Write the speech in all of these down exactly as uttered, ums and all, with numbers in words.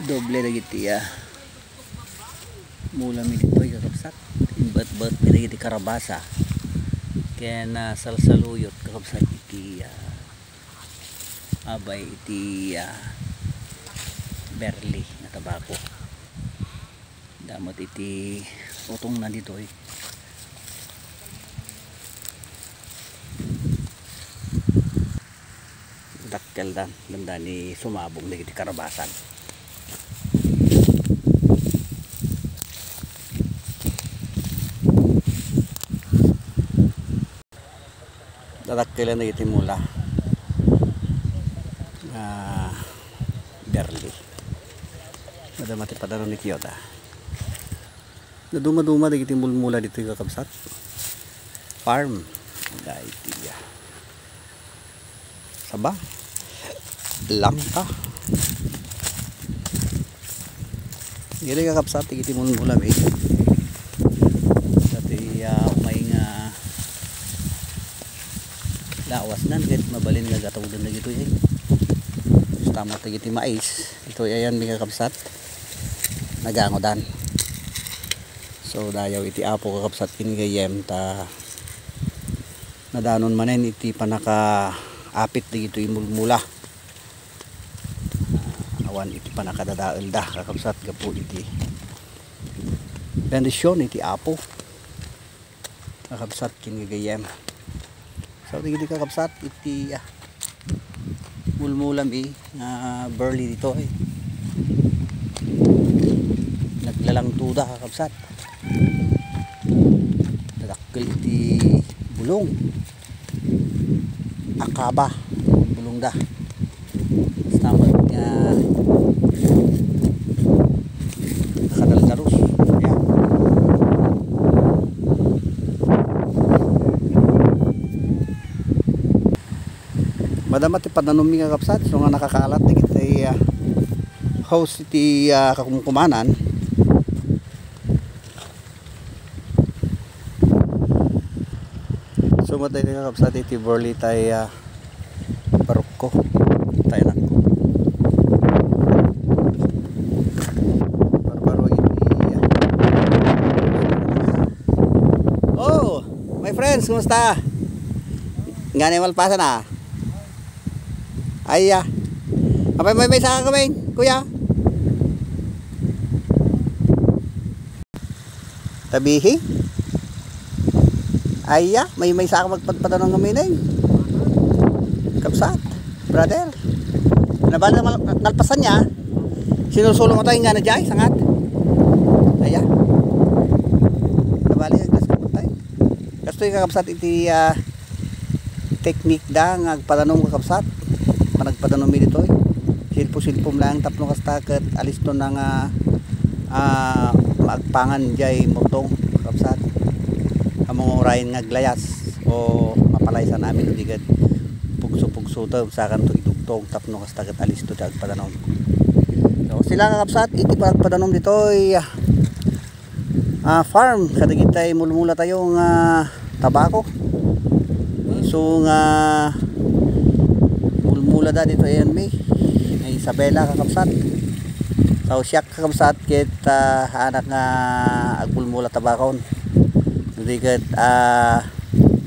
Doble dagiti, ah, mula mi ditoy, kakabsat. Imbetbet mi dagiti karabasa. Ken, ah, salsaluyot, kakabsat, iti, ah, abay, iti, ah, berli nga tabako. Damat iti utongna ditoy. Dakkel dan, danda ni sumabong dagiti karabasan. Dadakkelan dagiti mula. Ah, berli. Madama ti padano ni Kyoda. Naduma-duma dagiti mulmula ditoy, kakabsat. Farm. Daytoy, ah, saba. Langka. Diri, kakabsat, dagiti mulmula mi. Daytoy, ah, umay nga lawasnan ket mabalin nga gatoden dagitoy, eh. Basta met dagiti mais. Ditoy ayan mi, kakabsat. Nagangodan. So, dayaw iti Apo, kakabsat, ken gayyem, ta nadanon manen iti pannakaapit dagitoy mulmula. Ah, awan iti pannakadadaelda, kakabsat, gapu iti bendision iti Apo. Kakabsat ken gagayyem. So, dagiti kakabsat, iti, ah, mulmula mi nga berli ditoy. Naglalangtoda, kakabsat. Nadakkel iti bulong. Akaba, bulongda. Basta met nga nakadaldalos. Ayan. Madama ti padanom mi, kakabsat, so nga nakakalat dagiti, ah, hose iti, ah, kakumkumanan. So, matay nga, kakabsat, iti berli tay, ah, barukko. Tay nakko. Barbaro iti, ah. Oh, my friends, kumusta? Ngani malpasan, ah. Ayya. Apay, maymaysa ka kami, kuya? Tabihi? Ayya, maymaysa ka magpadpadanon ngamin, eh. Kabsat, brother. Nabali na mal-, nalpasan niya. Sinusulo mo tayo nga na jay, sangat. Ayya. Nabali, naglas ka mo tayo. Kastoy, kakabsat, iti, ah, teknik da nga agpadanom, kakabsat. Panagpadanom mi ditoy. Silpo-silpom lang tapno kasta ket aliston na nga, ah, maagpangan jay murtong, kakabsat. Ammom nga urayen nga aglayas o mapalaysan amin, o di ket pugso-pugsotem, sakanto idugtong tapno kasta ket alisto ti agpadanom. So, sila, kakabsat, iti panagpadanom ditoy, ah, ah, farm kadagitay mulmula tayo nga tabako. Isu nga mulmula da ditoy ayan mi, nga Isabela, kakabsat. Sa siak, kakabsat, ket, ah, anak nga agmulmula tabakon. Dudi ket, ah,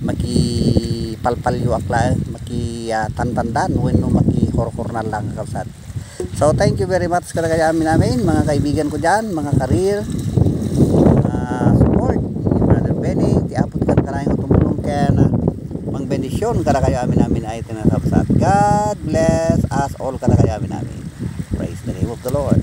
makipalpalyo ak laeng, maki, ah, tantandan wenno makihorhornal lang, kakabsat. So, thank you very much kadakayo amin-amin, mga kaibigan ko dyan, mga karir, mga support ni Brother Benny, ti Apo ti kadkayo nga tumulong ken, ah, mangbendision kadakayo amin-amin ay tinatapsat. God bless us all kadakayo amin-amin. Praise the name of the Lord.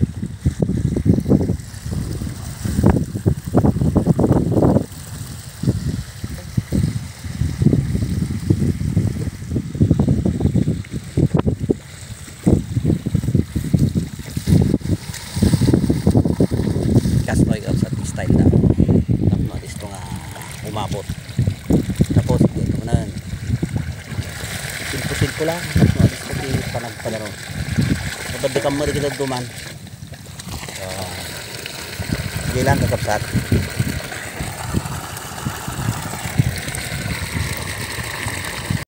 Kastoy, kakabsat, style na. Tapno, alisto nga umabot. Tapos, dito mo na. Silpo-silpo lang. Tapno, alisto ti panagpadaron. Kapag di ka mo rin kita duman. Ah, di lang, kakabsat.